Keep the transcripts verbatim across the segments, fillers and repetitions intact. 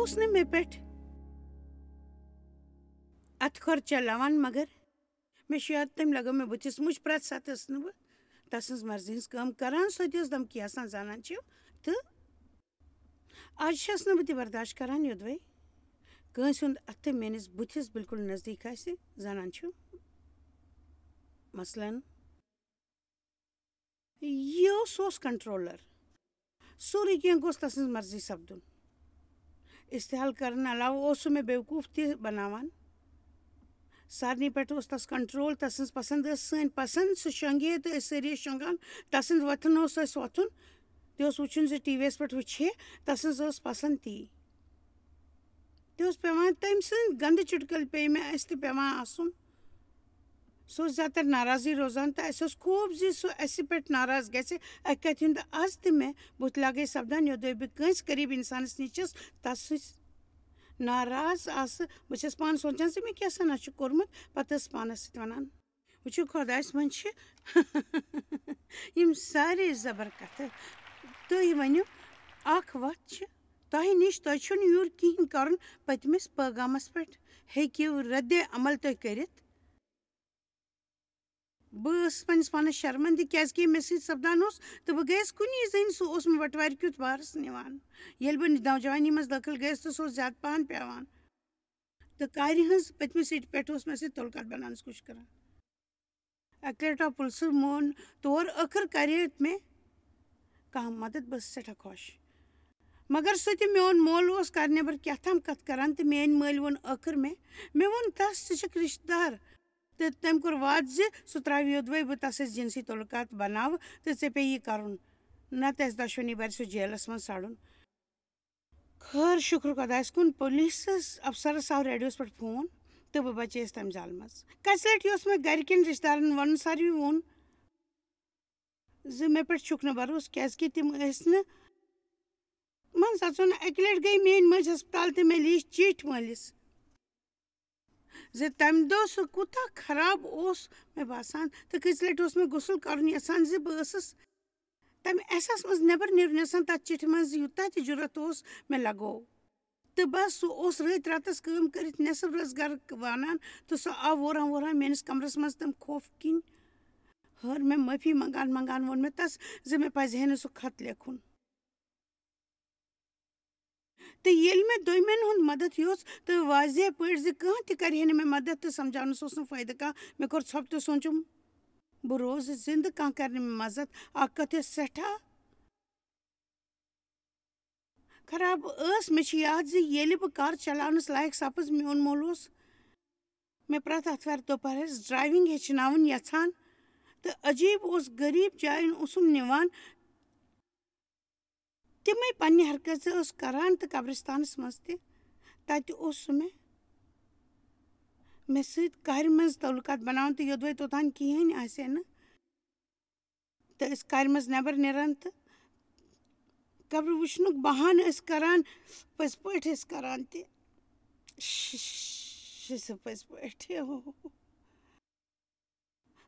اوس نہٕ مےٚ پٮ۪ٹھ اَتھٕ کھۄر چلاوان، مگر مےٚ چھُ یاد، تٔمۍ لگٲو مےٚ بٕتھِس مُچھ۔ پرٛٮ۪تھ ساتہٕ ٲسٕس نہٕ بہٕ تَسٕنٛز مرضی ہٕنٛز کٲم کران، سۄ تہِ ٲس دھمکی آسان، زانان چھِو۔ تہٕ آز چھَس نہٕ بہٕ تہِ برداشت کران، یوٚدوَے کٲنٛسہِ ہُنٛد اَتھٕ میٲنِس بٕتھِس بالکل نزدیٖک آسہِ، زانان چھِو۔ مثلاً، یہِ اوس، سُہ اوس کنٹرولر۔ سورُے کینٛہہ گوٚژھ تسٕنٛز مرضی سپدُن۔ استحال کرنہٕ علاوٕ اوس سُہ مےٚ بیوقوٗف تہِ بناوان۔ سارنٕے پٮ۪ٹھ اوس تس کنٹرول، تسٕنٛز پسنٛد ٲس سٲنۍ پسنٛد، سُہ شۄنٛگہِ ہے تہٕ أسۍ سٲری ٲسۍ شۄنٛگان۔ تسٕنٛدِ وۄتھُن اوس اَسہِ وۄتھُن۔ تہِ اوس وٕچھُن زِ ٹی وی یَس پٮ۪ٹھ وٕچھِ ہے، تسٕنٛز ٲس پسنٛد تی۔ تہِ اوس پٮ۪وان، تٔمۍ سٕنٛدۍ گنٛدٕ چُٹکُلۍ پیٚیہِ مےٚ اَسہِ تہِ پٮ۪وان آسُن۔ سُہ اوس زیادٕ تر ناراضٕے روزان، تہٕ اَسہِ اوس خوف زِ سُہ اَسہِ پٮ۪ٹھ ناراض گژھِ۔ اَکہِ کَتھِ ہُنٛد آز تہِ مےٚ بُتھ لاگے سپدان، یوٚدوَے بہٕ کٲنٛسہِ قریٖب اِنسانَس نِش چھَس، تَس سۭتۍ ناراض آسہٕ۔ بہٕ چھَس پانہٕ سونٛچان زِ مےٚ کیٛاہ سا نہ چھُ کوٚرمُت، پَتہٕ ٲس پانَس سۭتۍ وَنان، وٕچھِو، خۄدایَس منٛز چھِ یِم سارے زبر کَتھٕ۔ تُہۍ ؤنِو، اَکھ وَتھ چھِ تۄہہِ نِش، تۄہہِ چھُنہٕ یورٕ کِہیٖنۍ کَرُن۔ پٔتمِس پٲغامَس پٮ۪ٹھ ہیٚکِو رَدِ عمل تُہۍ کٔرِتھ۔ بہٕ ٲسٕس پنٛنِس پانَس شرمندٕ، کیٛازِکہِ مےٚ سۭتۍ سپدان اوس، تہٕ بہٕ گٔیَس کُنی زٔنۍ، سُہ اوس مےٚ بَٹوارِ کیُتھ بارَس نِوان۔ ییٚلہِ بہٕ نوجوانی منٛز دٲخٕل گٔیَس، تہٕ سُہ اوس زیادٕ پَہَن پٮ۪وان۔ تہٕ کارِ ہٕنٛز پٔتمہِ سیٖٹہِ پٮ۪ٹھ اوس مےٚ سۭتۍ تعلقات بَناونٕچ کوٗشِش کَران۔ اَکہِ لَٹہِ آو پُلسہٕ مون تور، ٲخٕر کَرے مےٚ کانٛہہ مَدَد، بہٕ ٲسٕس سٮ۪ٹھاہ خۄش۔ مگر سُہ تہِ میون مول اوس گَرٕ نٮ۪بر کیٛاہ تام کَتھ کَران، تہٕ میٛٲنۍ مٲلۍ ووٚن ٲخٕر مےٚ، مےٚ ووٚن تَس، "ژٕ چھَکھ رِشتہٕ دار، تہٕ تٔمۍ کوٚر وعدٕ زِ سُہ ترٛاوِ یوٚدوَے بہٕ تَس سۭتۍ جِنسی تعلقات بناوٕ تہٕ ژےٚ پیٚیہِ یہِ کَرُن، نَتہٕ اَسہِ دۄشوٕنی بَرِ سُہ جیلَس منٛز سَڑُن۔" خٲر، شُکر خۄدایَس کُن، پُلیٖسَس اَفسَرَس آو ریڈیوَس پٮ۪ٹھ فون تہٕ بہٕ بچییَس تَمہِ زالہٕ منٛز۔ کَژِ لَٹہِ اوس مےٚ گَرِکٮ۪ن، رِشتہٕ دارَن وَنُن، ساروی ووٚن زِ مےٚ پٮ۪ٹھ چھُکھ نہٕ بھروسہٕ، کیٛازِکہِ تِم ٲسۍ نہٕ منٛز اَژُن۔ اَکہِ لَٹہِ گٔے میٛٲنۍ مٔنٛزۍ ہسپتال تہٕ مےٚ لیٖچھ چِٹھۍ مٲلِس زِ تَمہِ دۄہ سُہ کوٗتاہ خراب اوس مےٚ باسان، تہٕ کٔژِ لَٹہِ اوس مےٚ غسل کَرُن یَژھان زِ بہٕ ٲسٕس تَمہِ احساس منٛز نٮ۪بر نیرُن یَژھان۔ تَتھ چِٹھِ منٛز یوٗتاہ تہِ جُرت اوس، مےٚ لَگوو۔ تہٕ بَس، سُہ اوس رٲتۍ راتَس کٲم کٔرِتھ نٮ۪صٕف رٲژ گَرٕ وانان، تہٕ سُہ آو ووران ووران میٛٲنِس کَمرَس منٛز تَمہِ خوفہٕ کِنۍ۔ ہٲر مےٚ معٲفی منٛگان منٛگان ووٚن مےٚ تَس زِ مےٚ پَزِ ہے نہٕ سُہ خط لیکھُن۔ تہٕ ییٚلہِ مےٚ دوٚیمٮ۪ن ہُنٛد مدد یوٚژھ تہٕ واضح پٲٹھۍ زِ کانٛہہ تہِ کَرِ ہے نہٕ مےٚ مدد تہٕ سمجھاونَس اوس نہٕ فٲیدٕ کانٛہہ، مےٚ کوٚر ژھۄپہٕ تہٕ سونٛچُم، بہٕ روزٕ زِندٕ، کانٛہہ کَرِ نہٕ مےٚ مدد۔ اَکھ کَتھ ٲس سٮ۪ٹھاہ خراب ٲس، مےٚ چھِ یاد زِ ییٚلہِ بہٕ کار چلاونَس لایق سپٕز، میون مول اوس مےٚ پرٛٮ۪تھ آتھوارِ دُپہرَس ڈرایونگ ہیٚچھناوُن یَژھان، تہٕ عجیٖب اوس، غریٖب جایَن اوسُم نِوان۔ تِمَے پننہِ حرکژٕ ٲس کران تہٕ قبرستانَس منٛز تہِ۔ تَتہِ اوس سُہ مےٚ، مےٚ سۭتۍ کارِ منٛز تعلقات بناوان، تہٕ یوٚدوَے توٚتام کِہیٖنۍ آسہِ ہے نہٕ، تہٕ أسۍ کارِ منٛز نٮ۪بر نیران تہٕ قبرِ وٕچھنُک بہانہٕ ٲسۍ کران، پٔزۍ پٲٹھۍ ٲسۍ کران تہِ۔ شش، سُہ پٔزۍ پٲٹھۍ۔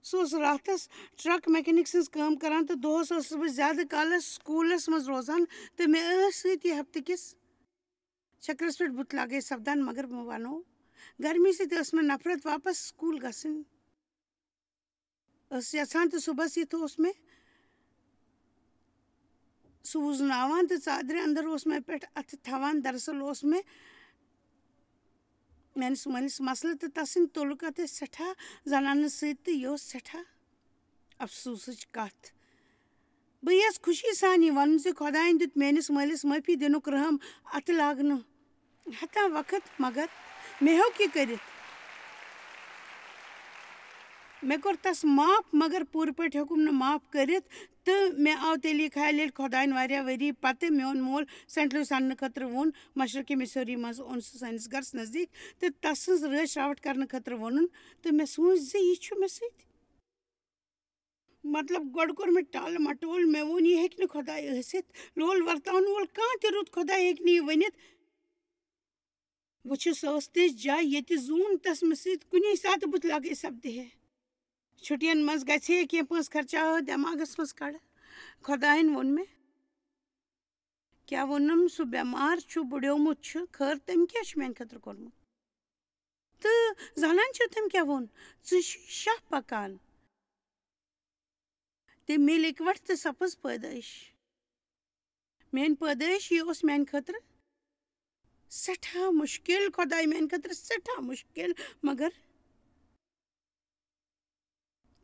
سُہ اوس راتھس ٹرک میکینک سٕنٛز کٲم کران تہٕ دۄہس ٲسٕس بہٕ زیادٕ کالس سکوٗلس منٛز روزان، تہٕ مےٚ ٲس سۭتۍ یہِ ہفتہٕ کِس چکرس پٮ۪ٹھ بُتھ لاگے سپدان، مگر بہٕ ونو، گرمی سۭتۍ ٲس مےٚ نفرت واپس سکوٗل گژھٕنۍ۔ ٲسٕس یژھان تہٕ صُبحس یِتھ اوس مےٚ سُہ وُزناوان تہٕ ژادرِ اندر اوس مےٚ پٮ۪ٹھ اَتھٕ تھاوان۔ دراصل اوس مےٚ میٲنِس مٲلِس مسلہٕ تہٕ تسٕنٛدۍ تعلقات ٲسۍ سٮ۪ٹھاہ زنانن سۭتۍ، تہٕ یہِ اوس سٮ۪ٹھاہ افسوسٕچ کتھ۔ بہٕ یژھٕ خوشی سان یہِ ونُن زِ خۄدایَن دیُت میٲنِس مٲلِس معٲفی دِنُک رحم اَتھٕ لاگنہٕ ہٮ۪تھ وقت، مگر مےٚ ہیوٚک یہِ کٔرِتھ۔ مےٚ کوٚر تس معاف، مگر پوٗرٕ پٲٹھۍ ہیوٚکُم نہٕ معاف کٔرِتھ۔ تہٕ مےٚ آو تیٚلہِ یہِ خیال، ییٚلہِ خۄدایَن واریاہ ؤری پتہٕ میون مول سینٹ لوئس اننہٕ خٲطرٕ ووٚن، مشرقی مسوری منٛز اوٚن سُہ سٲنِس گرس نزدیٖک، تہٕ تسٕنٛز رٲچھ راوٹھ کرنہٕ خٲطرٕ ووٚنُن، تہٕ مےٚ سوٗنچ زِ یہِ چھُ مےٚ سۭتۍ۔ مطلب، گۄڈٕ کوٚر مےٚ ٹال مٹول، مےٚ ووٚن، یہِ ہیٚکہِ نہٕ خۄداے ٲسِتھ۔ لول ورتاون وول کانٛہہ تہِ رُت خۄداے ہیٚکہِ نہٕ یہِ ؤنِتھ۔ وٕچھِو، سۄ ٲس تِژھ جاے، ییٚتہِ زوٗن تس مےٚ سۭتۍ کُنی ساتہٕ بُتھ لاگے سپدِ ہے۔ چھُٹین منٛز گژھِ ہے کینٛہہ پونٛسہٕ خرچاو دٮ۪ماغس منٛز کڑٕ۔ خۄداین ووٚن مےٚ، کیٛاہ ووٚنُم؟ سُہ بٮ۪مار چھُ، بُڈیومُت چھُ، خٲر، تٔمۍ کیٛاہ چھُ میٛانہِ خٲطرٕ کوٚرمُت؟ تہٕ زانان چھِو تٔمۍ کیٛاہ ووٚن؟ "ژٕ چھُے شاہ پکان۔ تٔمۍ میلہِ اِکوٹہٕ تہٕ سپٕز پٲدٲیِش۔" میٛٲنۍ پٲدٲیِش، یہِ اوس میٛانہِ خٲطرٕ سٮ۪ٹھاہ مُشکِل، خۄداے، میٛانہِ خٲطرٕ سٮ۪ٹھاہ مُشکِل، مگر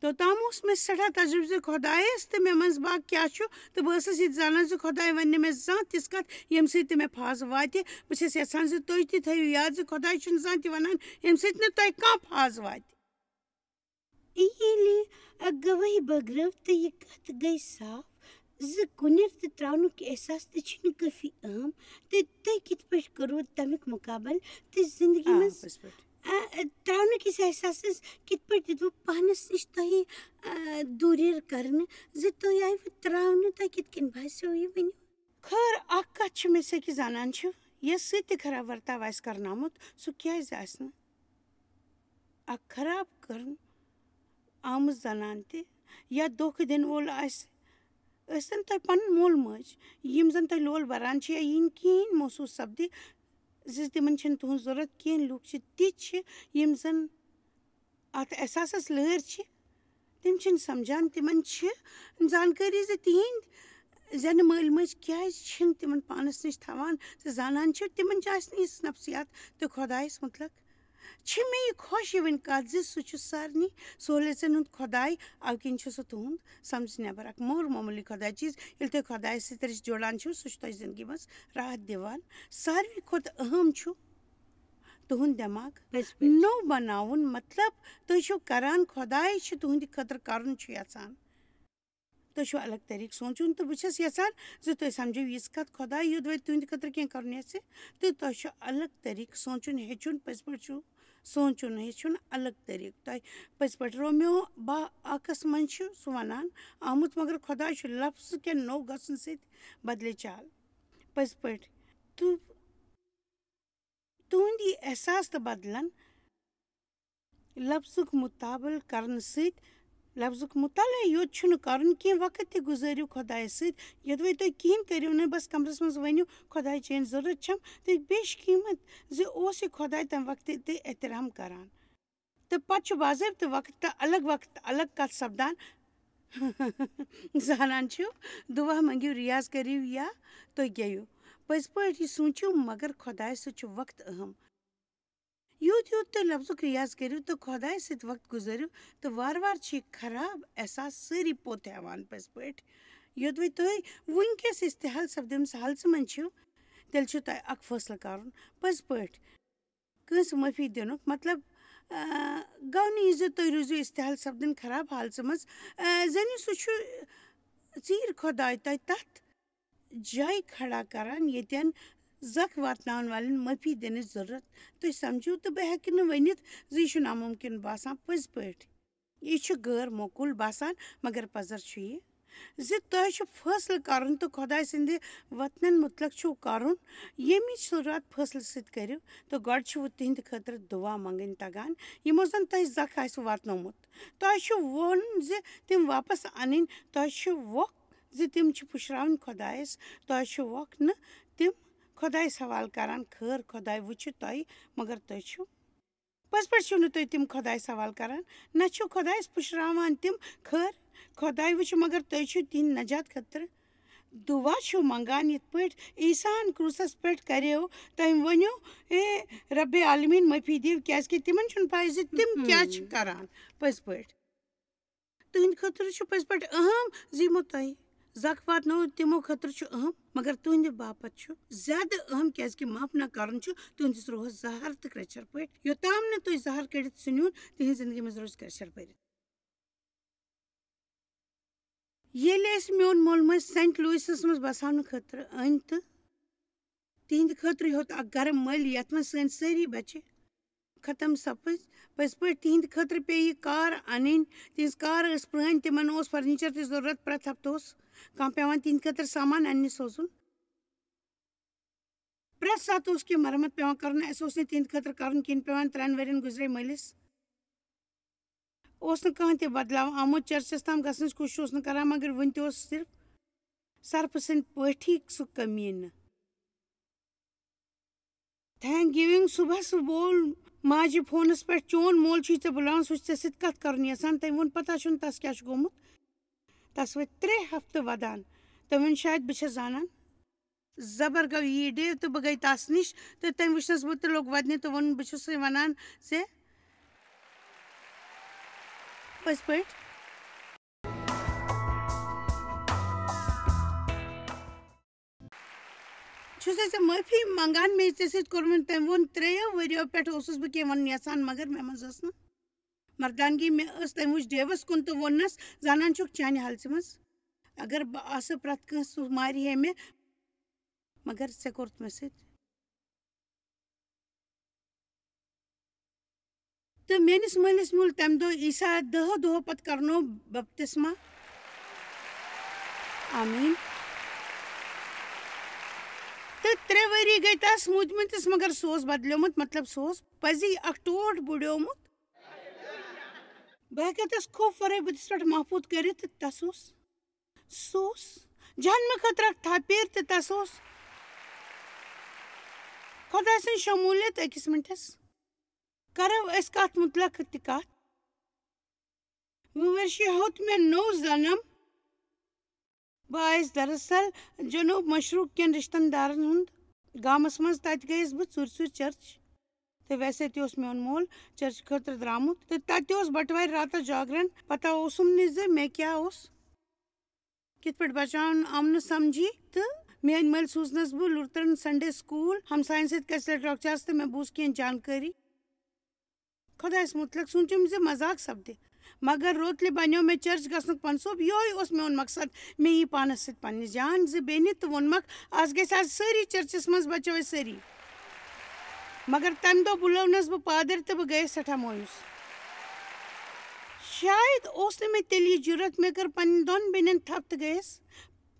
توٚتام اوس مےٚ سٮ۪ٹھاہ تجرُبہٕ زِ خۄدایَس تہٕ مےٚ منٛز باگ کیٛاہ چھُ، تہٕ بہٕ ٲسٕس یہِ تہِ زانان زِ خۄداے وَنہِ نہٕ مےٚ زانٛہہ تِژھ کَتھ، ییٚمہِ سۭتۍ تہِ مےٚ پھاز واتہِ۔ بہٕ چھَس یَژھان زِ تُہۍ تہِ تھٲیِو یاد زِ خۄداے چھُنہٕ زانٛہہ تہِ وَنان، ییٚمہِ سۭتۍ نہٕ تۄہہِ کانٛہہ پھاز واتہِ۔ ییٚلہِ اکھ گواہی بٲگرٲو تہٕ یہِ کتھ گٔے صاف زِ کُنٮ۪ر تہٕ ترٛاونُک احساس تہِ چھُنہٕ کٲفی اہم، تہٕ تُہۍ کِتھ پٲٹھۍ کوٚروٕ تَمیُک مُقابلہٕ تہٕ زِندگی آ، منٛز، پٔزۍ پٲٹھۍ۔ آ، ترٛاونُک یُس احساس اوس، کِتھ پٲٹھۍ دیُتوٕ پانَس نِش تۄہہِ، آ، دوٗریر کرنہٕ زِ تُہۍ آیوٕ ترٛاونہٕ، تۄہہِ کِتھ کٔنۍ باسیو یہِ؟ ؤنِو۔ خٲر، اکھ کتھ چھِ مےٚ سۭتۍ زانان چھِو، یَس سۭتۍ تہِ خراب ورتاو آسہِ کرنومُت، سُہ کیٛازِ آسہِ نہٕ اکھ خراب کرن آمٕژ زنان تہِ، یا دھوکہٕ دِنہٕ وول آسہِ، ٲسۍتن تۄہہِ پنُن مول موج، یِم زن تۄہہِ لول بران چھِ یا یِم کِہیٖنۍ محسوٗس سپدِ زِ تِمن چھِنہٕ تُہٕنٛز ضروٗرت کینٛہہ۔ لوٗکھ چھِ تِتھۍ چھِ، یِم زن اتھ احساسس لٲرۍ چھِ، تِم چھِنہٕ سمجھان، تِمن چھِ زانکٲری زِ تِہِنٛدۍ زٮ۪نہٕ مٲلۍ مٲج کیٛازِ چھِنہٕ تِمن پانس نِش تھاوان تہٕ زانان چھِ، تِمن چھِ آسہِ نہٕ یِژھ نفسیات تہٕ خۄدایس مُتلق۔ چھِ مےٚ یہِ خۄش یِوٕنۍ کتھ زِ سُہ چھُ سارنٕے سہوٗلیژن ہُنٛد خۄداے، اَوٕ کِنۍ چھُ سُہ تُہُنٛد سمجھِ نٮ۪بر اکھ مور معموٗلی خۄداے چیٖز۔ ییٚلہِ تُہۍ خۄدایس سۭتۍ رِشتہٕ جوڑان چھِو، سُہ چھُ تۄہہِ زندگی منٛز راحت دِوان۔ ساروی کھۄتہٕ اہم چھُ تُہُنٛد دٮ۪ماغ پٔزۍ پٲٹھۍ۔ نوٚو بناوُن، مطلب، تُہۍ چھِو کران، خۄداے چھُ تُہٕنٛدِ خٲطرٕ کرُن چھُ یژھان۔ تُہۍ چھِو الگ طریٖقہٕ سونٛچُن، تہٕ بہٕ چھَس یژھان زِ تُہۍ سمجھِو یِژھ کتھ، خۄداے یوٚدوَے تُہٕنٛدِ خٲطرٕ کینٛہہ کرُن یژھِ، تہٕ تۄہہِ چھُ الگ طریٖقہٕ سونٛچُن ہیٚچھُن، پٔزۍ پٲٹھۍ چھُ سونٛچُن ہیٚچھُن الگ طریٖقہٕ۔ تۄہہِ پٔزۍ پٲٹھۍ رومیو باہ اکس منٛز چھُ سُہ ونان آمُت، مگر خۄداے چھُ لفظ کٮ۪ن نوٚو گژھُن سۭتۍ بدلے چال۔ پٔزۍ پٲٹھۍ۔ تہٕ تُہُنٛد یہِ احساس تہٕ بدلن لفظُک مُطالعہٕ کرنہٕ سۭتۍ، لفظُک مُطالعہٕ یوت چھُنہٕ کرُن کینٛہہ، وقت تہِ گُزٲرِو خۄدایَس سۭتۍ۔ یوٚدوَے تُہۍ کِہیٖنۍ کٔرِو نہٕ، بس کمرس منٛز ؤنِو، "خۄداے، چٲنۍ ضروٗرت چھم"، تہٕ بیٚیہِ چھِ قۭمت زِ اوس یہِ خۄداے تَمہِ وقتہٕ تہِ احترام کران۔ تہٕ پتہٕ چھُ باضٲبطہٕ وقت تہٕ الگ وقت الگ کتھ سپدان۔ زانان چھِو، دُعا منٛگِو، ریاض کٔرِو یا تُہۍ گیٚیِو۔ پٔزۍ پٲٹھۍ یہِ سوٗنٛچِو، مگر خۄدایَس سۭتۍ چھُ وقت اہم۔ یوٗت یوٗت تُہۍ لفظُک ریاض کٔرِو تہٕ خۄدایَس سۭتۍ وقت گُزٲرِو، تہٕ وارٕ وارٕ چھِ یہِ خراب احساس سٲری پوٚت ہٮ۪وان پٔزۍ پٲٹھۍ۔ یوٚدوَے تُہۍ وٕنکیٚس استحال سپدٲمٕژ حالژٕ منٛز چھِو، تیٚلہِ چھُ تۄہہِ اکھ فٲصلہٕ کرُن پٔزۍ پٲٹھۍ۔ کٲنٛسہِ معٲفی دِنُک مطلب، آ، گوٚو نہٕ یہِ زِ تُہۍ روٗزِو استحال سپدٕنۍ خراب حالژٕ منٛز۔ آ، زَنہٕ سُہ چھُ ژیٖرۍ خۄداے تۄہہِ تَتھ جایہِ کھڑا کران، ییٚتٮ۪ن زکھ واتناون والٮ۪ن معٲفی دِنٕچ ضروٗرت۔ تُہۍ سمجھِو، تہٕ بہٕ ہٮ۪کہٕ نہٕ ؤنِتھ زِ یہِ چھُ نامُمکِن باسان پٔزۍ پٲٹھۍ۔ یہِ چھُ غٲر معقوٗل باسان، مگر پزر چھُ یہِ زِ تۄہہِ چھُ فٲصلہٕ کرُن تہٕ خۄداے سٕنٛدِ وطنن مُتعلق چھُو کرُن، ییٚمِچ شروٗعات فٲصلہٕ سۭتۍ کٔرِو، تہٕ گۄڈٕ چھُ تِہنٛدِ خٲطرٕ دُعا منٛگٕنۍ تگان، یِمو زن تۄہہِ زکھ آسہِ واتنومُت۔ تۄہہِ چھُ وَنُن زِ تِم واپس انٕنۍ، تۄہہِ چھُ وۄکھ زِ تِم چھِ پُشراوٕنۍ خۄدایَس۔ تۄہہِ چھُ وۄکھ نہٕ تِم خۄدایَس حوالہٕ کران۔ خٲر، خۄداے وٕچھِ تۄہہِ، مگر تُہۍ چھِو، پٔزۍ پٲٹھۍ چھِو نہٕ تُہۍ تِم خۄدایَس حوالہٕ کران، نہ چھِو خۄدایَس پُشراوان تِم۔ خٲر، خۄداے وٕچھِ، مگر تُہۍ چھِو تِہِنٛدِ نجات خٲطرٕ دُعا چھِو منٛگان یِتھ پٲٹھۍ عیسیٰ ہَن کرٛوٗسَس پٮ۪ٹھ کریو۔ تٔمۍ ؤنِو، "اے رب عالمیٖن، معٲفی دِیِو، کیٛازِکہِ تِمَن چھُنہٕ پَے زِ تِم کیٛاہ چھِ ہم۔ کران پٔزۍ پٲٹھۍ۔" تُہٕنٛدِ خٲطرٕ چھُ پٔزۍ پٲٹھۍ اہم زِ یِمو تۄہہِ زکھ واتنٲو، تِمو خٲطرٕ چھُ اہم، مگر تُہٕنٛدِ باپتھ چھُ زیادٕ اہم، کیٛازِکہِ معاف نہ کرُن چھُ تُہٕنٛدِس روحس زہر تہٕ کرٛیٚچھر پٲٹھۍ۔ یوٚتام نہٕ تُہۍ زہر کٔڑِتھ ژھٕنِو، تُہٕنٛزِ زندگی منٛز روزِ کرٛیٚچھر بٔرِتھ۔ ییٚلہِ أسۍ میون مول موج سینٹ لوئسس منٛز بساونہٕ خٲطرٕ أنۍ تہٕ تِہنٛدِ خٲطرٕ ہیوٚت اکھ گرم مٔلۍ، یتھ منٛز سٲنۍ سٲری بچہِ ختم سپٕدۍ۔ پٔزۍ پٲٹھۍ تِہنٛدِ خٲطرٕ پیٚیہِ یہِ کار انٕنۍ۔ تِہنٛز کار ٲس پرٛٲنۍ، تِمن اوس فرنیچر تہِ ضروٗرت، پرٛٮ۪تھ ہفتہٕ اوس کانٛہہ پٮ۪وان تِہنٛدِ خٲطرٕ سامان اننہِ سوزُن۔ پرٛٮ۪تھ ساتہٕ اوس کینٛہہ مرمت پٮ۪وان کرُن، اسہِ اوس نہٕ تِہنٛدِ خٲطرٕ کرُن کِہیٖنۍ، پٮ۪وان ترٛٮ۪ن ؤرین گُزرے مٲلِس۔ اوس نہٕ کانٛہہ تہِ بدلاو آمُت، چرچس تام گژھنٕچ کوٗشش اوس نہٕ کران، مگر وُنہِ تہِ اوس صرف سرپہٕ سٕنٛدۍ پٲٹھی سُہ کٔمیٖنہٕ۔ تھینک گِونگ صُبحس بول ماجہِ فونس پٮ۪ٹھ، "چون مول چھُے ژےٚ بُلاوان، سُہ چھُ ژےٚ سۭتۍ کتھ کرُن یژھان۔" تٔمۍ ووٚن، "پتہ چھُنہٕ تس کیٛاہ چھُ گوٚمُت۔" تس وٲتۍ ترٛےٚ ہفتہٕ ودان۔ تٔمۍ ووٚن، "شاید بہٕ چھَس زانان۔" زبر گوٚو یی ڈے تہٕ بہٕ گٔے تس نِش تہٕ تٔمۍ وٕچھنس بہٕ تہٕ لوٚگ ودنہِ تہٕ ووٚن، "بہٕ چھُسے ونان ژےٚ پٔزۍ پٲٹھۍ۔" چھُسے ژےٚ معٲفی منٛگان، مےٚ یہِ ژےٚ سۭتۍ کوٚرمُت۔ تٔمۍ ووٚن، "ترٛیٚیو ؤرِیو پٮ۪ٹھ اوسُس بہٕ کینٛہہ وَنُن یَژھان، مگر مےٚ منٛز ٲس نہٕ مردانگی۔ مےٚ ٲس تٔمۍ وٕچھ ڈیوَس کُن تہٕ ووٚننَس، 'زانان چھُکھ، چانہِ حالژِ منٛز اگر بہٕ آسہٕ، پرٛٮ۪تھ کانٛہہ سُہ مارِ ہے مےٚ، مگر ژےٚ کوٚرُتھ مےٚ سۭتۍ۔'" تہٕ میٲنِس مٲلِس میوٗل تَمہِ دۄہ عیسیٰ، دَہو دۄہو پتہٕ کرنو بپتسمہ۔ آمیٖن۔ تہٕ ترٛےٚ ؤری گٔے تَس موٗدمٕتِس، مگر سُہ اوس بدلیومُت، مطلب، سُہ اوس پزی اکھ ٹوٹھ بُڑیومُت۔ بہٕ ہٮ۪کہٕ تَس خوف ورٲے بُتھِس پٮ۪ٹھ محفوٗظ کٔرِتھ، تہٕ تَس اوس، سُہ اوس جہنمہٕ خٲطرٕ اکھ تھپیر، تہٕ تَس اوس خۄداے سٕنٛز شموٗلیت أکِس مِنٹَس۔ کرو أسۍ کتھ مُتلق تہِ کتھ۔ وُہ ؤرشہِ ہیوٚت مےٚ نوٚو جنم۔ بہٕ آیس دراصل جنوب مشرق کٮ۪ن رشتن دارن ہُنٛد گامس منٛز۔ تتہِ گٔیس بہٕ ژوٗرِ ژوٗرِ چرچ۔ تہٕ ویسے تہِ اوس میون مول چرچ خٲطرٕ درامُت، تہٕ تتہِ اوس بٹوارِ راتس جاگرن۔ پتہ اوسُم نہٕ زِ مےٚ کیٛاہ اوس۔ کِتھ پٲٹھۍ بچاوُن آو نہٕ سمجھی، تہٕ میٲنۍ مٲلۍ سوٗزنس بہٕ لُرترن سنڈے سکوٗل۔ ہمساین سۭتۍ کژِ لٹہِ رۄکچارس، تہٕ مےٚ بوٗز کینٛہہ جانکٲری۔ خۄدایس مُتعلق سوٗنچُم زِ مذاق سپدِ، مگر روتلہِ بنیو مےٚ چرچ گژھنُک منصوٗبہٕ۔ یِہوٚے اوس میون مقصد، مےٚ یی پانس سۭتۍ پننہِ جان زِ بیٚنہِ تہٕ ووٚنمکھ، "از گژھِ آز سٲری چرچس منٛز، بچو أسۍ سٲری۔" مگر تمہِ دۄہ بُلٲونس بہٕ پادر تہٕ بہٕ گٔیس سٮ۪ٹھاہ مایوس۔ شاید اوس نہٕ مےٚ تیٚلہِ یہِ جُرت۔ مےٚ کٔر پننٮ۪ن دۄن بیٚنٮ۪ن تھپھ تہٕ گٔیس۔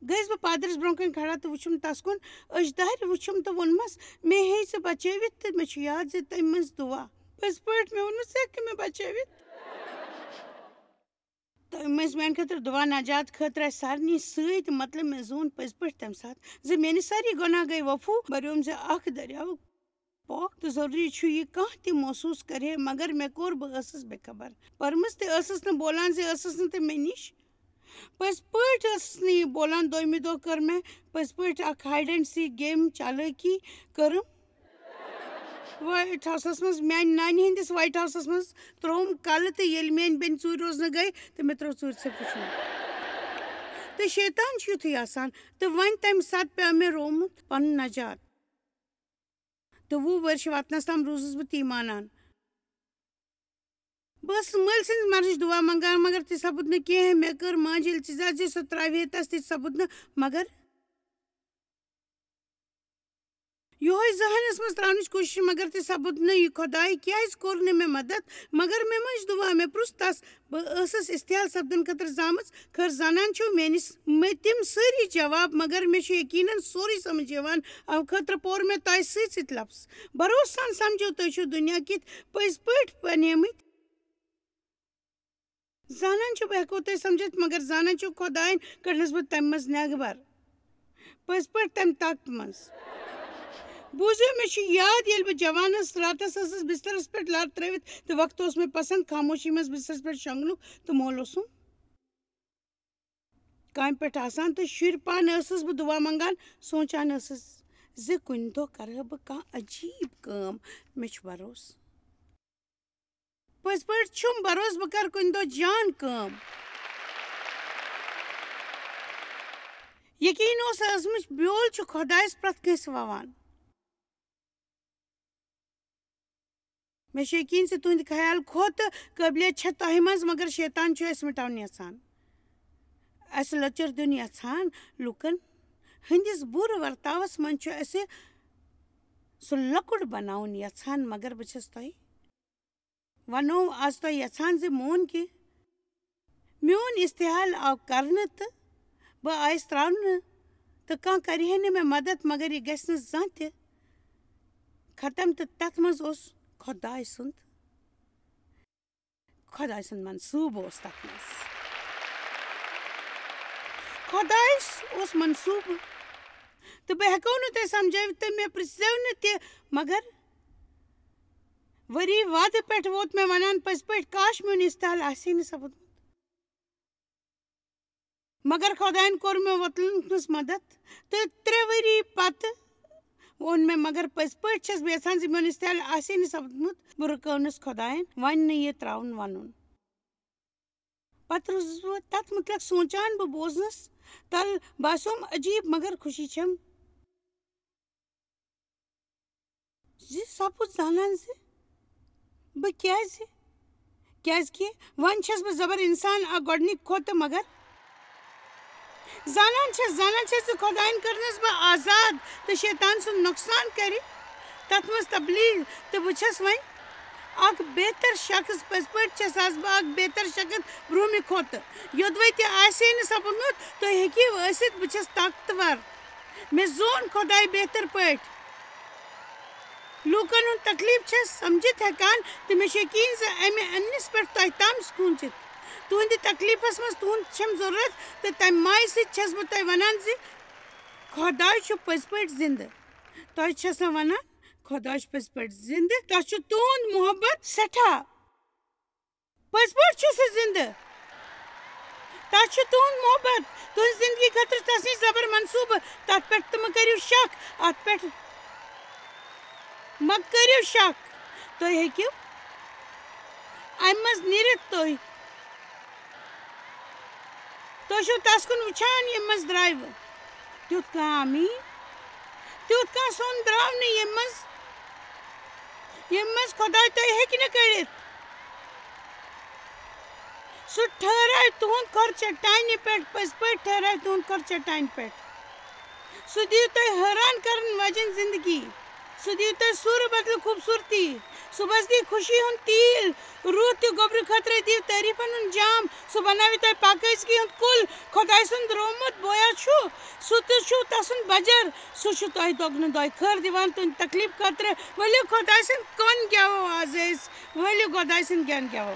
گٔیس بہٕ پادرس برونٛہہ کنہِ کھڑا تہٕ وُچھُم تس کُن، أچھ دارِ وُچھُم تہٕ ووٚنمس، "مےٚ ہیٚیہِ ژٕ بچٲوِتھ تہٕ مےٚ چھُ یاد زِ تٔمۍ منٛز دُعا۔ پٔزۍ پٲٹھۍ مےٚ ووٚنمس، ژٕ ہیٚککھٕ مےٚ بچٲوِتھ؟" تٔمۍ منٛز میانہِ خٲطرٕ دُعا نجات خٲطرٕ آسہِ سارنٕے سۭتۍ، مطلب مےٚ زون پٔزۍ پٲٹھۍ تمہِ ساتہٕ زِ میٲنۍ سٲری گۄناہ گٔے وفو، بریوم زِ اکھ دٔریاو پاک تہٕ ضروٗری چھُ یہِ کانٛہہ تہِ محسوٗس کرِ ہے، مگر مےٚ کوٚر، بہٕ ٲسٕس بے خبر۔ پٔرمٕژ تہِ ٲسٕس نہٕ، بولان زِ ٲسٕس نہٕ تہٕ مےٚ نِش۔ پٔزۍ پٲٹھۍ ٲسٕس نہٕ یہِ بولان۔ دوٚیمہِ دۄہ کٔر مےٚ پٔزۍ پٲٹھۍ اکھ ہایڈ اینڈ سیٖک گیم چالٲکی کٔرٕم۔ وایٹ ہاوسَس منٛز، میٛانہِ نانہِ ہٕنٛدِس وایٹ ہاوسَس منٛز ترٛووُم کَلہٕ، تہٕ ییٚلہِ میٛٲنۍ بیٚنہِ ژوٗرِ روزنہٕ گٔے، تہٕ مےٚ ترٛوو ژوٗرِ ژھٮ۪پھ وٕچھُن۔ تہٕ شیطان چھُ یُتھُے آسان۔ تہٕ وۄنۍ تَمہِ ساتہٕ پیوٚو مےٚ روومُت پَنُن نجات۔ تہٕ وُہ ؤرشہِ واتنَس تام روٗزٕس بہٕ تی مانان۔ بہٕ ٲسٕس مٲلۍ سٕنٛزِ مرضٕچ دُعا منٛگان، مگر تہِ سپُد نہٕ کینٛہہ۔ مےٚ کٔر ماجہِ التجا زِ سۄ ترٛاوِ ہے تَس، تہِ سپُد نہٕ۔ مگر یِہوٚے ذہنَس منٛز ترٛاونٕچ کوٗشِش، مگر تہِ سپُد نہٕ یہِ خۄداے کیٛازِ کوٚر نہٕ مےٚ مدد۔ مگر مےٚ منٛج دُعا، مےٚ پرُژھ تَس، بہٕ ٲسٕس استحال سپدُن خٲطرٕ زامٕژ۔ خٲر زانان چھِو میٛٲنِس، مےٚ تِم سٲری جواب، مگر مےٚ چھُ یقیٖناً سورُے سمجھ یِوان۔ اَمہِ خٲطرٕ پوٚر مےٚ تۄہہِ سۭتۍ سۭتۍ لفظ۔ بھروسہٕ سان سمجھو، تُہۍ چھِو دُنیا کِتھۍ پٔزۍ پٲٹھۍ بنیمٕتۍ۔ زانان چھِو، بہٕ ہٮ۪کو تۄہہِ سمجھِتھ، مگر زانان چھِو، خۄدایَن کٔڑنَس بہٕ تَمہِ منٛز نٮ۪بر۔ پٔزۍ پٲٹھۍ تَمہِ طاقتہٕ منٛز۔ بوٗزِو، مےٚ چھُ یاد، ییٚلہِ بہٕ جوان ٲسٕس، راتَس ٲسٕس بسترَس پٮ۪ٹھ لَر ترٛٲوِتھ، تہٕ وقتہٕ اوس مےٚ پسنٛد خاموشی منٛز بسترَس پٮ۪ٹھ شۄنٛگنُک، تہٕ مول اوسُم کامہِ پٮ۪ٹھ آسان، تہٕ شُرۍ پانہٕ ٲسٕس بہٕ دُعا منٛگان، سونٛچان ٲسٕس زِ کُنہِ دۄہ کَرٕ ہا بہٕ کانٛہہ عجیٖب کٲم، مےٚ چھُ بھروسہٕ۔ پٔزۍ پٲٹھۍ چھُم بھروسہٕ، بہٕ کرٕ کُنہِ دۄہ جان کٲم۔ یقیٖن اوس ٲسمٕژ، بیول چھُ خۄدایَس پرٛٮ۪تھ کٲنٛسہِ وَوان۔ مےٚ چھُ یقیٖن زِ تُہٕنٛدِ خیال کھۄتہٕ قٲبلیت چھےٚ تۄہہِ منٛز، مگر شیطان چھُ اَسہِ مِٹاوُن یَژھان۔ اَسہِ لۄچَر دیُن یَژھان لُکَن ہٕنٛدِس بُرٕ ورتاوَس منٛز چھُ اَسہِ سُہ لۄکُٹ بناوُن یَژھان، مگر بہٕ چھَس تۄہہِ وَنو آز تۄہہِ یَژھان زِ مون کہِ میون استحال آو کرنہٕ تہٕ بہٕ آیس ترٛاونہٕ، تہٕ کانٛہہ کرِ ہے نہٕ مےٚ مدد، مگر یہِ گژھِ نہٕ زانٛہہ تہِ ختم، تہٕ تتھ منٛز اوس خۄداے سُنٛد، خۄداے سُنٛد منصوٗبہٕ اوس تتھ منٛز۔ خۄدایَس اوس منصوٗبہٕ، تہٕ بہٕ ہٮ۪کو نہٕ تۄہہِ سمجھٲوِتھ، تہٕ مےٚ پرٛژھزیو نہٕ تہِ، مگر ؤری وادٕ پٮ۪ٹھ ووت مےٚ ونان پٔزۍ پٲٹھۍ، کاش میون یہِ تہل آسہِ ہے نہٕ سپُدمُت۔ مگر خۄدایَن کوٚر مےٚ وۄتلنَس مدد، تہٕ ترٛےٚ ؤری پتہٕ ووٚن مےٚ، مگر پٔزۍ پٲٹھۍ چھَس بہٕ یژھان زِ میون یہِ تہل آسہِ ہے نہٕ سپُدمُت۔ بہٕ رُکٲونَس خۄدایَن، وۄنۍ نہٕ یہِ ترٛاوُن وَنُن۔ پتہٕ روٗزٕس بہٕ تتھ مُتعلق سونٛچان، بہٕ بوزنس تل باسیوم عجیب، مگر خوشی چھم زِ سپُد زانان زِ بہٕ کیازِ، کیازِ کہِ وۄنۍ چھس بہٕ زبر انسان اکھ گۄڈنِکۍ کھۄتہٕ، مگر زانان چھس، زانان چھس زِ خۄدایَن کٔرنس بہٕ آزاد تہٕ شیطان سُنٛد نۄقصان کرِ تتھ منٛز تبلیغ، تہٕ بہٕ چھس وۄنۍ اکھ بہتر شخص، پٔزۍ پٲٹھۍ چھس آز بہٕ اکھ بہتر شخص برونٛہمہِ کھۄتہٕ۔ یوٚدوَے تہِ آسہِ ہے نہٕ سپُدمُت، تُہۍ ہیٚکِو ٲسِتھ، بہٕ چھس طاقتور۔ مےٚ زون خۄداے بہتر پٲٹھۍ۔ لوٗکن ہُنٛد تکلیف چھس سمجھِتھ ہٮ۪کان، تہٕ مےٚ چھُ یقین زِ امہِ اننس پٮ۪ٹھ تۄہہِ تام سکوٗنچِتھ۔ تُہنٛدِ تکلیفس منٛز تُہنٛد چھم ضرورت، تہٕ تمہِ مایہِ سۭتۍ چھس بہٕ تۄہہِ ونان زِ خۄداے چھُ پٔزۍ پٲٹھۍ زندٕ۔ تۄہہِ چھس نہٕ ونان، خۄداے چھُ پٔزۍ پٲٹھۍ زندٕ۔ تۄہہِ چھُ تُہنٛد محبت سٮ۪ٹھاہ۔ پٔزۍ پٲٹھۍ چھُ سُہ زِندٕ۔ تَس چھُ تُہُنٛد محبت، تُہٕنٛزِ زِندگی خٲطرٕ چھُ تَس نِش زَبر منصوٗبہٕ۔ تَتھ پٮ۪ٹھ تہٕ مہٕ کٔرِو شَک، اَتھ پٮ۪ٹھ مہٕ کٔرِو شَک۔ تُہۍ ہیٚکِو اَمہِ منٛز نیٖرِتھ۔ تُہۍ، تُہۍ چھِو تَس کُن وٕچھان، ییٚمہِ منٛز درٛاوِ تیُتھ کانٛہہ امیٖن، تیُتھ کانٛہہ سوٚن درٛاو نہٕ، ییٚمہِ منٛز ییٚمہِ منٛز خۄداے تۄہہِ ہیٚکہِ نہٕ کٔڑِتھ۔ سُہ ٹھہرایہِ تُہُنٛد کھۄر چٹانہِ پٮ۪ٹھ، پٔزۍ پٲٹھۍ ٹھہرایہِ تُہُنٛد کھۄر چٹانہِ پٮ۪ٹھ۔ سُہ دِیہِ تۄہہِ حٲران کرن واجٮ۪ن زندگی۔ سُہ دِیہِ تۄہہِ سوٗرٕ بدلہٕ خوٗبصوٗرتی۔ صُبحس دِیہِ خوشی ہُنٛد تیٖل۔ روٗد تہِ گوٚبرِ خٲطرٕ دِیہِ تعریٖفن ہُنٛد جام۔ سُہ بناوِ تۄہہِ پاکیزگی ہُنٛد کُل۔ خۄداے سُنٛد روومُت بویا چھُ۔ سُہ تہِ چھُ تسُنٛد بجر۔ سُہ چھُ تۄہہِ دۄگنہٕ دۄیہِ خٲر دِوان تُہنٛدِ تکلیف خٲطرٕ۔ ؤلِو خۄداے سٕنٛدۍ کن گٮ۪وو آز أسۍ۔ ؤلِو خۄداے سٕنٛدۍ کن گٮ۪وو۔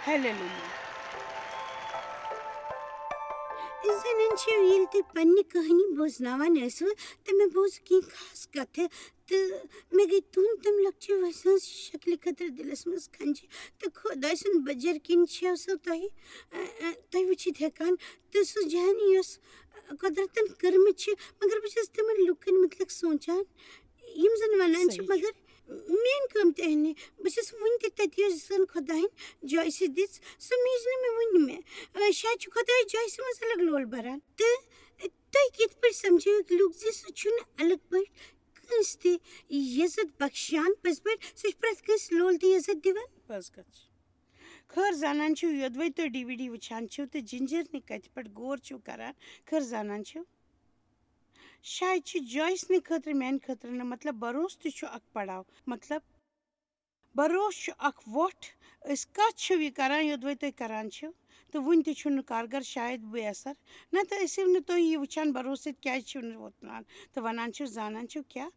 ہلیلویا۔ زنان چھِ، ییٚلہِ تُہۍ پننہِ کہانی بوزناوان ٲسوٕ، تہٕ مےٚ بوز کینٛہہ خاص کتھٕ، تہٕ مےٚ گٔے تُہُنٛد تِم لۄکچہِ وٲنٛسہِ ہٕنٛز شکلہِ خٲطرٕ دِلس منٛز کھنجہِ، تہٕ خۄداے سُنٛد بجر کِنۍ چھَو سۄ تۄہہِ، ا، ا، تُہۍ وٕچھِتھ ہٮ۪کان، تہٕ سُہ جہانی یۄس، ا، قۄدرتن کٔرمٕژ چھِ، مگر بہٕ چھَس تِمن لُکن مُتعلق سونٛچان، یِم زن ونان چھِ، صحیح چھُ۔ مگر میٲنۍ کٲم تہِ اَنہِ۔ بہٕ چھَس وُنہِ تہِ تَتہِ، یۄس زن خۄدایَن جایہِ سۭتۍ دِژ، سۄ میج نہٕ مےٚ وُنہِ مےٚ۔ ٲ، شاید چھُ خۄداے جایہِ سۭتۍ منٛز الگ لول بران۔ تہٕ تُہۍ کِتھ پٲٹھۍ سمجھٲوِکھ لوٗکھ زِ سُہ چھُنہٕ الگ پٲٹھۍ کٲنٛسہِ تہِ یزت بخشان؟ پٔزۍ پٲٹھۍ، سُہ چھُ پرٛٮ۪تھ کٲنٛسہِ لول تہٕ یزت دِوان۔ پٔز کتھ چھِ۔ خٲر زانان چھِو، یوٚدوَے تُہۍ ڈی وی ڈی وٕچھان چھِو تہٕ جِنجرنہِ کتھِ پٮ۪ٹھ غور چھِو کران، خٲر زانان چھِو، شاید چھِ جایسنہِ خٲطرٕ، میانہِ خٲطرٕ نہٕ، مطلب، بروسہٕ تہِ چھُ اکھ پڑاو، مطلب، بروسہٕ چھُ اکھ وۄٹھ۔ أسۍ کتھ چھِو یہِ کران، یوٚدوَے تُہۍ کران چھِو، تہٕ وُنہِ تہِ چھُنہٕ کارگر شاید بے اثر۔ نتہٕ ٲسِو نہٕ تُہۍ یہِ وٕچھان، بروسہٕ سۭتۍ کیازِ چھِو نہٕ ووتلان تہٕ ونان چھِو، زانان چھِو کیٛاہ؟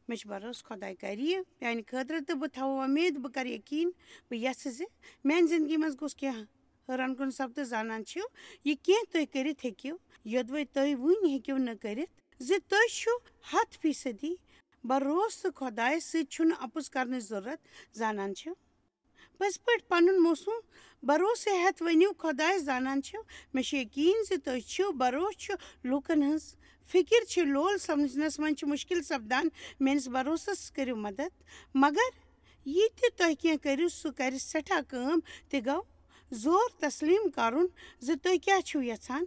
مےٚ چھُ بروسہٕ خۄداے کرِ یہِ میانہِ خٲطرٕ، تہٕ بہٕ تھاوو وۄمید، بہٕ کرٕ یقیٖن، بہٕ یژھٕ زِ میانہِ زندگی منٛز گوٚژھ کینٛہہ حٲران کُن سپدٕ۔ زانان چھِو، یہِ کینٛہہ تُہۍ کٔرِتھ ہیٚکِو، یوٚدوَے تُہۍ وُنہِ ہیٚکِو نہٕ کٔرِتھ، زِ تُہۍ چھِو ہتھ فیصدی بروسہٕ خۄدایس سۭتۍ، چھُنہٕ اپُز کرنٕچ ضروٗرت۔ زانان چھِو، پٔزۍ پٲٹھۍ پنُن موسم بروسہٕ ہٮ۪تھ ؤنِو، خۄداے زانان چھِو، مےٚ چھُ یقیٖن زِ تُہۍ چھِو۔ بروسہٕ چھُ لوٗکن ہٕنٛز فِکِر چھِ لول سمجھنس منٛز چھِ مُشکِل سپدان، میٲنِس بروسس کٔرِو مدد۔ مگر یہِ تہِ تُہۍ کینٛہہ کٔرِو، سُہ کرِ سٮ۪ٹھاہ کٲم۔ تہِ گوٚو زور تسلیم کرُن زِ تُہۍ کیٛاہ چھِو یژھان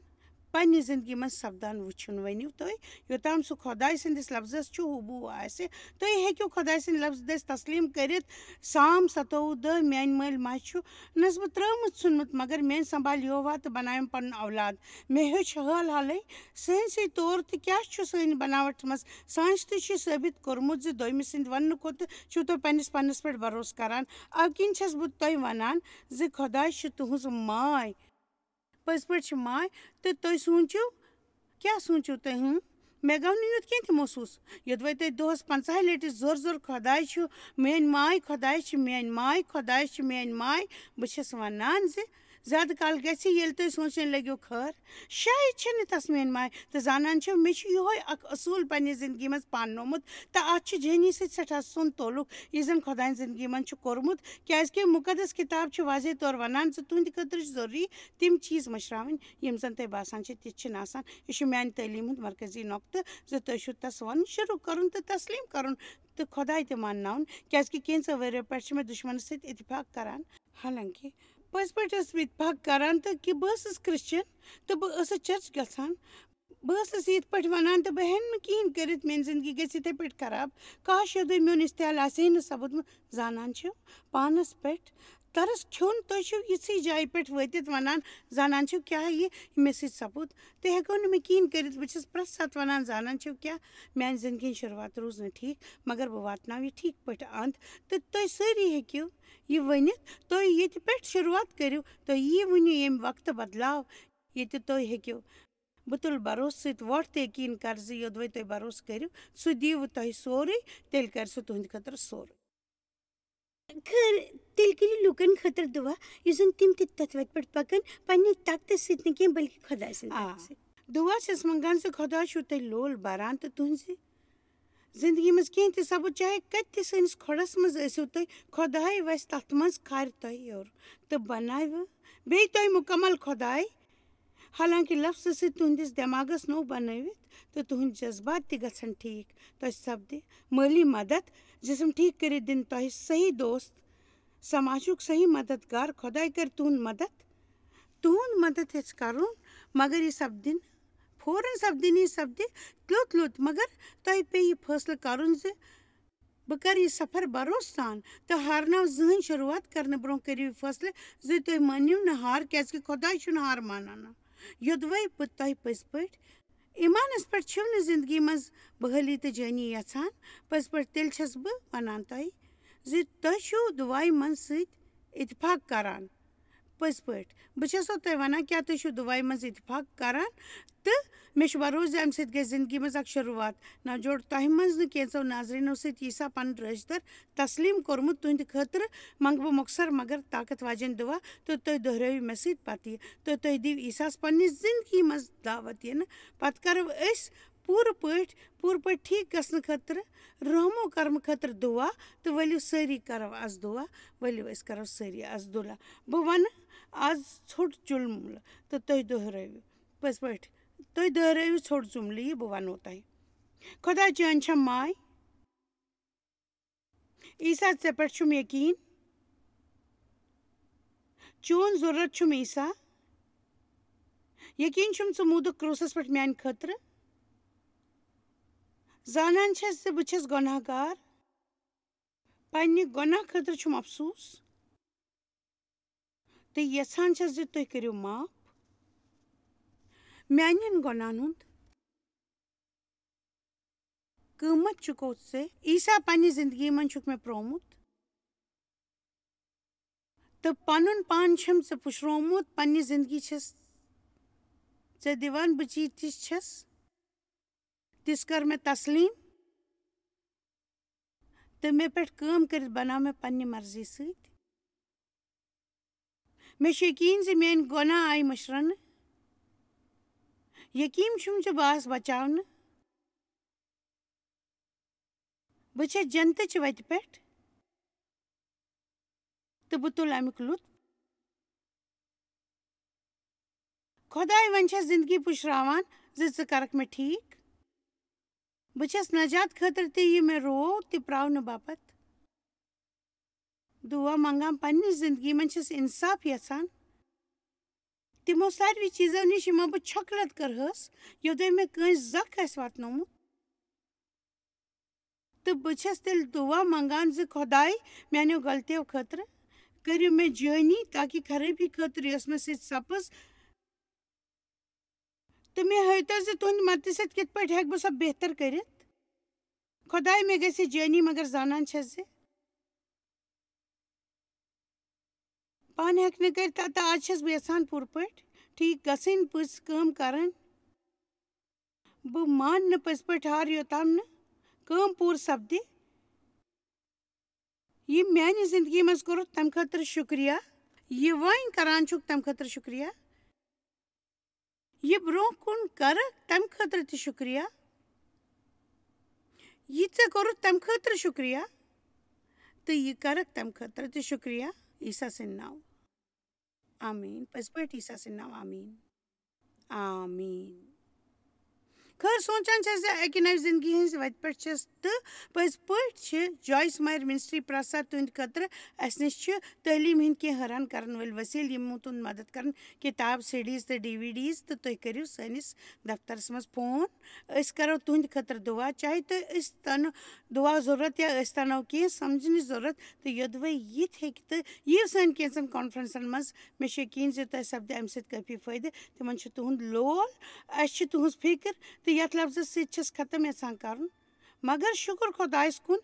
پننہِ زندگی منٛز سپدان وٕچھُن۔ ؤنِو تُہۍ، یوٚتام سُہ خۄداے سٕنٛدِس لفظس چھُ ہوٗبہوٗ آسہِ، تُہۍ ہیٚکِو خۄداے سٕنٛدِ لفظ دٔسۍ تسلیم کٔرِتھ۔ سام ستووُہ دَہ، میانہِ مٲلۍ ماجہِ چھُ نس بہٕ ترٲومٕژ ژھُنمُت، مگر میٲنۍ سنبھال یہوہ تہٕ بناوٮ۪م پنُن اولاد۔ مےٚ ہیوٚچھ حال حالٕے سٲنۍ سٕے طور تہٕ کیٛاہ چھُ سٲنۍ بناوٹ منٛز۔ ساینس تہِ چھُ ثٲبت کوٚرمُت زِ دوٚیمہِ سٕنٛدِ وننہٕ کھۄتہٕ چھِو تُہۍ پننِس پانس پٮ۪ٹھ بھروسہٕ کران۔ اَوٕ کِنۍ چھَس بہٕ تۄہہِ ونان زِ خۄداے چھُ تُہٕنٛز ماے۔ پٔزۍ پٲٹھۍ چھِ ماے۔ تہٕ تُہۍ سوٗنٛچِو، کیٛاہ سوٗنٛچِو تُہۍ؟ ہُم، مےٚ گوٚو نہٕ یُتھ کینٛہہ تہِ محسوٗس۔ یوٚدوَے تۄہہِ دۄہَس پنٛژاہہِ لَٹہِ زورٕ زورٕ "خۄداے چھُ میٛٲنۍ ماے، خۄداے چھُ میٛٲنۍ ماے، خۄداے چھُ میٛٲنۍ ماے"، بہٕ چھَس وَنان زِ زیادٕ کال گژھِ، ییٚلہِ تُہۍ سونٛچنہِ لٔگِو، "خٲر، شاید چھَنہٕ تَس میٛٲنۍ ماے"۔ تہٕ زانان چھِو، مےٚ چھُ یِہوٚے اَکھ اصوٗل پنٛنہِ زِندگی منٛز پانہٕ نومُت، تہٕ اَتھ چھُ جٲنی سۭتۍ سٮ۪ٹھاہ سوٚن تعلق، یُس زَن خۄدایَن زِندگی منٛز چھُ کوٚرمُت، کیٛازِکہِ مُقدس کِتاب چھِ واضح طور وَنان زِ تُہٕنٛدِ خٲطرٕ چھِ ضروٗری تِم چیٖز مٔشراوٕنۍ، یِم زَن تۄہہِ باسان چھِ تِتھۍ چھِنہٕ آسان۔ یہِ چھُ میٛانہِ تعلیٖم ہُنٛد مرکزی نۄقطہٕ زِ تُہۍ چھِو تَس وَنُن شروٗع کَرُن تہٕ تسلیٖم کَرُن تہٕ خۄداے تہِ مانناوُن، کیٛازِکہِ کینٛژھو ؤرِیو پٮ۪ٹھ چھِ مےٚ دُشمَنَس سۭتۍ اتفاق کَران۔ حالانکہِ پٔزۍ پٲٹھۍ ٲسٕس بہٕ اتفاق کَران تہٕ کہِ بہٕ ٲسٕس کرسچن تہٕ بہٕ ٲسٕس چرچ گژھان۔ بہٕ ٲسٕس یِتھ پٲٹھۍ وَنان تہٕ بہٕ ہٮ۪نہٕ نہٕ کِہیٖنۍ کٔرِتھ، میٛٲنۍ زِندگی گژھِ یِتھَے پٲٹھۍ خراب۔ کاش یوٚدُے میون استحال آسہِ ہے نہٕ سپُدمُت۔ زانان چھِو، پانَس پٮ۪ٹھ ترس کھیوٚن، تُہۍ چھِو یِژھٕے جایہِ پٮ۪ٹھ وٲتِتھ وَنان، زانان چھِو کیٛاہ یہِ مےٚ سۭتۍ سپُد؟ تُہۍ ہٮ۪کو نہٕ مےٚ کِہیٖنۍ کٔرِتھ۔ بہٕ چھَس پرٛٮ۪تھ ساتہٕ وَنان، زانان چھِو کیٛاہ، میٛانہِ زِندگی ہِنٛز شروٗعات روٗز نہٕ ٹھیٖک، مگر بہٕ واتناوٕ یہِ ٹھیٖک پٲٹھۍ اَنٛد۔ تہٕ تُہۍ سٲری ہیٚکِو یہِ ؤنِتھ، تُہۍ ییٚتہِ پٮ۪ٹھ شروٗعات کٔرِو، تُہۍ یی ؤنِو ییٚمہِ وقتہٕ بدلاو ییٚتہِ تُہۍ ہیٚکِو۔ بہٕ تُلہٕ بھروسہٕ سۭتۍ وۄٹھ تہٕ یقیٖن کَر زِ یوٚدوَے تُہۍ بھروسہٕ کٔرِو، سُہ دِیہِ تۄہہِ سورُے، تیٚلہِ کَرِ سُہ تُہٕنٛدِ خٲطرٕ سورُے۔ خٲر، تیٚلہِ کٔرِو لوٗکَن خٲطرٕ دُعا، یُس زَن تِم تہِ تَتھ وَتہِ پٮ۪ٹھ پَکَن، پنٛنہِ طاقتہٕ سۭتۍ نہٕ کینٛہہ، بلکہِ خۄداے سٕنٛدِ آ۔ طاقتہٕ سۭتۍ۔ دُعا چھَس منٛگان زِ خۄداے چھُو تۄہہِ لول بَران تہٕ تُہٕنٛزِ زِندگی منٛز کینٛہہ تہِ سَپُد، چاہے کَتہِ تہِ سٲنِس کھۄڈَس منٛز ٲسِو تُہۍ، خۄداے وَسہِ تَتھ منٛز کھارِ تۄہہِ ہیوٚر تہٕ بَناوِ بیٚیہِ تۄہہِ مُکمل خۄداے۔ حالانکہِ لفظہٕ سۭتۍ تُہٕنٛدِس دٮ۪ماغَس نوٚو بَنٲوِتھ تہٕ تُہٕنٛدۍ جذبات تہِ گژھن ٹھیٖک، تۄہہِ سَپدِ مٲلی مدد، جسم ٹھیٖک کٔرِتھ دِنۍ تۄہہِ صحیح دوست، سماجُک صحیح مددگار۔ خۄداے کَرِ تُہُنٛد مدد۔ تُہُنٛد مدد یَژھِ کَرُن، مگر یہِ سَپدِ نہٕ فوراً، سَپدِ نہٕ، یہِ سَپدِ لوٚت لوٚت، مگر تۄہہِ پیٚیہِ یہِ فٲصلہٕ کَرُن زِ بہٕ کَرٕ یہِ سفر بھروسہٕ سان تہٕ ہارناو زٕہٕنۍ۔ شروٗعات کرنہٕ برٛونٛہہ کٔرِو یہِ فٲصلہٕ زِ تُہۍ مٲنِو نہٕ ہار، کیٛازِکہِ خۄداے چھُنہٕ ہار مانان۔ یوٚدوَے بہٕ تۄہہِ پٔزۍ پٲٹھۍ ایٖمانَس پٮ۪ٹھ چھِو نہٕ زِندگی منٛز بحٲلی تہٕ جٲنی یَژھان، پٔزۍ پٲٹھۍ تیٚلہِ چھَس بہٕ وَنان تۄہہِ زِ تۄہہِ چھُو دُعایہِ منٛز سۭتۍ اتفاق کران۔ پٔزۍ پٲٹھۍ، بہٕ چھَسو تۄہہِ وَنان، کیٛاہ تُہۍ چھِو دُعایہِ منٛز اتفاق کران؟ تہٕ مےٚ چھُ بھروسہٕ زِ اَمہِ سۭتۍ گژھِ زِندگی منٛز اکھ شروٗعات۔ نہ جوڑ تۄہہِ منٛز نہٕ کینٛژھو ناظریٖنو سۭتۍ عیسیٰ پنُن رٲچھ در تسلیٖم کوٚرمُت، تُہٕنٛدِ خٲطرٕ منٛگہٕ بہٕ مۄخصر مگر طاقت واجٮ۪ن دُعا، تہٕ تُہۍ دۄہرٲوِو مےٚ سۭتۍ پتہٕ یہِ، تہٕ تُہۍ دِیِو عیسیٰ ہَس پننہِ زِندگی منٛز دعوت یِنہٕ۔ پتہٕ کرو أسۍ پوٗرٕ پٲٹھۍ، پوٗرٕ پٲٹھۍ ٹھیٖک گژھنہٕ خٲطرٕ، رحم و کرمہٕ خٲطرٕ دُعا، تہٕ ؤلِو سٲری کرو از دُعا، ؤلِو أسۍ کرو سٲری از دُعا۔ بہٕ وَنہٕ از ژھوٚٹ جُملہٕ تہٕ تُہۍ دۄہرٲوِو۔ پٔزۍ پٲٹھۍ، تُہۍ دۄہرٲوِو ژھوٚٹ جُملہٕ یہِ بہٕ وَنو تۄہہِ۔ خۄداے چٲنۍ چھےٚ ماے۔ عیسیٰ، ژےٚ پٮ۪ٹھ چھُم یقیٖن۔ چون ضروٗرت چھُم عیسیٰ۔ یقیٖن چھُم ژٕ موٗدُکھ کرٛوٗسَس پٮ۪ٹھ میٛانہِ خٲطرٕ۔ زانان چھَس زِ بہٕ چھَس گۄناہ گار۔ پنٛنہِ گۄناہ خٲطرٕ چھُم افسوٗس۔ تہٕ یژھان چھَس زِ تُہۍ کٔرِو معاف۔ میٛانٮ۪ن گۄناہَن ہُنٛد قۭمَتھ چُکوو ژےٚ۔ عیسیٰ، پنٛنہِ زِندگی منٛز چھُکھ مےٚ پرٛومُت۔ تہٕ پَنُن پان چھُم ژےٚ پُشرومُت، پنٛنہِ زِندگی چھَس ژےٚ دِوان۔ بہٕ چی تِژھ چھَس، تِژھ کَر مےٚ تسلیٖم۔ تہٕ مےٚ پٮ۪ٹھ کٲم کٔرِتھ بناو مےٚ پنٛنہِ مرضی سۭتۍ۔ مےٚ چھُ یقیٖن زِ میٛٲنۍ گۄناہ آیہِ مٔشراونہٕ۔ یقیٖن چھُم زِ بہٕ آس بچاونہٕ۔ بہٕ چھَس جنتٕچ وَتہِ پٮ۪ٹھ تہٕ بہٕ تُلہٕ اَمیُک لُطف۔ خۄداے، وۄنۍ چھَس زِندگی پُشراوان زِ ژٕ کَرَکھ مےٚ ٹھیٖک۔ بہٕ چھَس نجات خٲطرٕ تہِ یہِ مےٚ روو تہِ پرٛاونہٕ باپتھ۔ دُعا منٛگان، پنٛنہِ زِندگی منٛز چھَس اِنصاف یَژھان۔ تِمو ساروٕے چیٖزو نِش یِمو بہٕ چھۄکہٕ لَت کٔرہَس، یوٚدوَے مےٚ کٲنٛسہِ زَکھ آسہِ واتنومُت۔ تہٕ بہٕ چھَس تیٚلہِ دُعا منٛگان زِ خۄداے، میٛانیو غلطیو خٲطرٕ کٔرِو مےٚ جٲنی، تاکہِ خرٲبی خٲطرٕ یۄس مےٚ سۭتۍ سَپٕز، تہٕ مےٚ ہٲوۍتو زِ تُہٕنٛدِ مدتہٕ سۭتۍ کِتھ پٲٹھۍ ہٮ۪کہٕ بہٕ سۄ بہتر کٔرِتھ۔ خۄداے، مےٚ گژھِ جٲنی، مگر زانان چھَس زِ پانہٕ ہٮ۪کہٕ نہٕ کٔرِتھ، تہٕ آز چھَس بہٕ یَژھان پوٗرٕ پٲٹھۍ ٹھیٖک گژھٕنۍ، پٔز کٲم کَرٕنۍ۔ بہٕ مانہٕ نہٕ پٔزۍ پٲٹھۍ ہار یوٚتام نہٕ کٲم پوٗرٕ سپدِ۔ یہِ میانہِ زندگی منٛز کوٚرُتھ تمہِ خٲطرٕ شُکریہ۔ یہِ وۄنۍ کران چھُکھ تمہِ خٲطرٕ شُکریہ۔ یہِ برونٛہہ کُن کرکھ تمہِ خٲطرٕ تہِ شُکریہ۔ یہِ ژےٚ کوٚرُتھ تمہِ خٲطرٕ شُکریہ۔ تہٕ یہِ کرکھ تمہِ خٲطرٕ تہِ شُکریہ۔ عیسیٰ سٕنٛدِ ناوٕ۔ آمیٖن۔ پٔزۍ پٲٹھۍ عیسیٰ سٕنٛدِ ناوٕ۔ آمیٖن۔ آمیٖن۔ خٲر سونٛچان چھَس زِ اَکہِ نَوِ زِندگی ہٕنٛزِ وَتہِ پٮ۪ٹھ چھَس تہٕ پٔزۍ پٲٹھۍ چھِ جویِس مایَر مِنِسٹری پرٛٮ۪تھ ساتہٕ تُہٕنٛدِ خٲطرٕ اَسہِ نِش چھِ تعلیٖم ہٕنٛدۍ کینٛہہ حٲران کَرَن وٲلۍ وسیٖلہٕ، یِم تُہُنٛد مدد کَرَن کِتاب، سی ڈیٖز تہٕ ڈی وی ڈیٖز، تہٕ تُہۍ کٔرِو سٲنِس دفترَس منٛز فون۔ أسۍ کَرو تُہٕنٛدِ خٲطرٕ دُعا، چاہے تُہۍ أسۍ تَنہٕ دُعا ضوٚرَتھ یا أسۍ تَنو کینٛہہ سَمجھنٕچ ضوٚرَتھ، تہٕ یوٚدوَے یِتھ ہیٚکہِ تہٕ یِیِو سانہِ کینٛژَن کانفرنسَن منٛز۔ مےٚ چھُ یقیٖن زِ تۄہہِ سَپدِ اَمہِ سۭتۍ کٲفی فٲیدٕ۔ تِمَن چھُ تُہُنٛد لول، اَسہِ چھِ تُہٕنٛز فِکر، تہٕ یَتھ لفظَس سۭتۍ چھَس ختم یَژھان کَرُن۔ مگر شُکُر خۄدایَس کُن،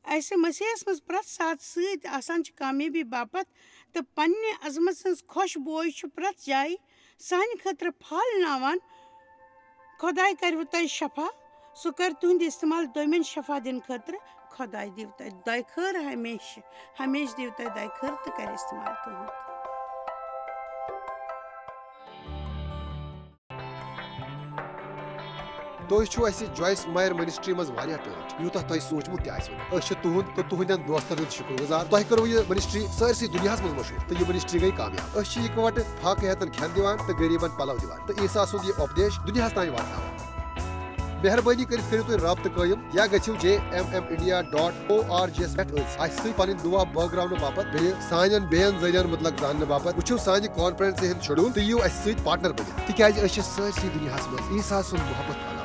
اَسہِ مسیحَس منٛز پرٛٮ۪تھ ساتہٕ سۭتۍ آسان چھِ کامیٲبی باپتھ تہٕ پنٛنہِ عظمت سٕنٛز خۄشبوے چھُ پرٛٮ۪تھ جایہِ سانہِ خٲطرٕ پھٔہلناوان۔ خۄداے کَرِوٕ تۄہہِ شفا، سُہ کَرِ تُہُنٛد استعمال دوٚیمٮ۪ن شفا دِنہٕ خٲطرٕ۔ خۄداے دِیِو تۄہہِ دۄیہِ خٲر ہمیشہٕ، ہمیشہٕ دِیِو تۄہہِ دۄیہِ خٲر تہٕ کَرِ استعمال تُہُنٛد۔ تُہۍ چھِو اَسہِ جویِس مایَر مِنِسٹری منٛز واریاہ ٹٲٹھۍ، یوٗتاہ تۄہہِ سوٗنٛچمُت تہِ آسِوٕ نہٕ۔ أسۍ چھِ تُہُنٛد تہٕ تُہٕنٛدٮ۪ن دوستَن ہُنٛد شُکُر گُزار۔ تۄہہِ کٔروٕ یہِ مِنِسٹری سٲرسٕے دُنیاہَس منٛز مشہوٗر تہٕ یہِ مِنِسٹری گٔے کامیاب۔ أسۍ چھِ یِکوَٹہٕ فاقہٕ ہیتَن کھٮ۪ن دِوان تہٕ غریٖبَن پَلَو دِوان تہٕ عیسیٰ سُنٛد یہِ اُپدیش دُنیاہَس تام واتناوان۔ مہربٲنی کٔرِتھ کٔرِو تُہۍ رابطہٕ قٲیِم یا گٔژھِو J M M India dot O R G یَس پٮ۪ٹھ أسۍ اَسہِ سۭتۍ پنٕنۍ دُعا بٲگراونہٕ باپتھ، بیٚیہِ سانٮ۪ن بیٚین ذٔریعن مُتلق زاننہٕ باپتھ۔ وٕچھِو سانہِ کانفرنسہِ ہُنٛد شیڈول تہٕ یِیِو اَسہِ سۭتۍ پارٹنر بٔنِتھ، تِکیازِ أسۍ چھِ سٲرسٕے دُنیاہَس منٛز عیسیٰ سُنٛد محبت پھٔہلاوان۔